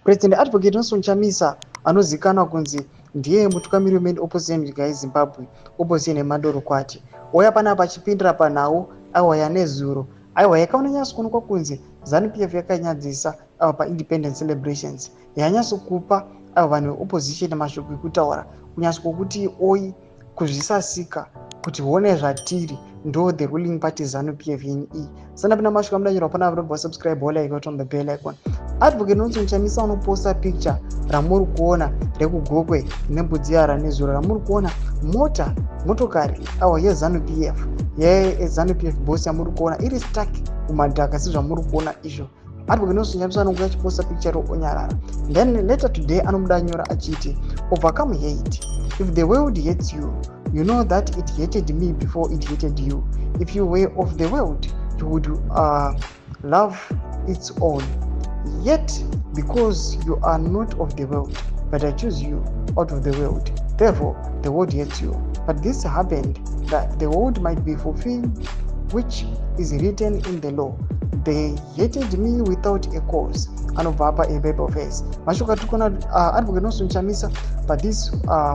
President Advocate Nelson Chamisa anozikanwa kunzi ndiye mutungamiri wemain opposition munyika yeZimbabwe, opposition yemadorokwati, ouya panapa achipindira panhau aiwa yanezuro, aiwa yakaona kuonekwa kunzi ZANU PF yakanyadzisa aiwa paindependence celebrations, yanyatsokupa aiwa vanhu veopposition mashoko ekutaura, kunyatso kwokuti oi kuzvisasika kuti hone zvatiri ndo the ruling party ZANU PF ne. Sandapinda mashoko amudanyirwa panapa, robva subscribe, like, on the bell icon. Advocate Nelson Chamisa unoposta picture ramuri kuona rekuGokwe Nembudziya ranezuro, ramuri kuona mota, motokari awa yeZANU PF, yeZANU PF boss, yamuri kuona iri stuck kumadhaka sezvamuri kuona izvo. Advocate Nelson Chamisa anonguya achiposta picture roonyarara. Then later today anomuda nyora achiti, "Overcome hate. If the world hates you, you know that it hated me before it hated you. If you were of the world, you would love its own. Yet because you are not of the world, but I choose you out of the world, therefore the world hates you. But this happened that the world might be fulfilled which is written in the law, 'They hated me without a cause.'" Anobva apa aBible verse. Mashoko atiri kuona Advocate Nelson Chamisa pathese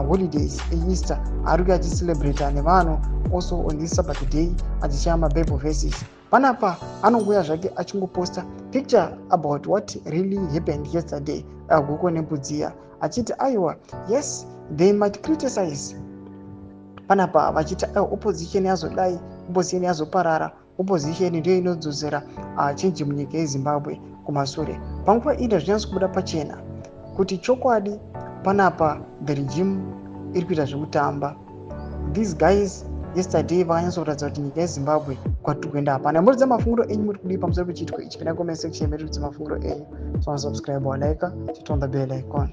holidays eEaster ari kuya achicelebrata nevanhu, also on this Sabbath day achichaya maBible verses. Panapa anonguya zvake achingoposta picture about what really happened yesterday Gokwe Nembudziya, achiti aiwa, yes, they might criticize panapa vachiti aiwa opposition yazodai, opposition yazoparara, opposition ndiyo inodzosera change munyika yeZimbabwe kumasure. Panguva ino zvinyatso kubuda pachena kuti chokwadi panapa the regime iri kuita zvekutamba. These guys yesterday vakanyatsokuratidza kuti nyika yeZimbabwe kwatiri kuenda hapana. Muridze mafungiro enyu, muri kudii pamusoro pechiitiko ichi? Pinda comment section medu, mafungiro enyu. So subscribe, walike, turn on the bell icon.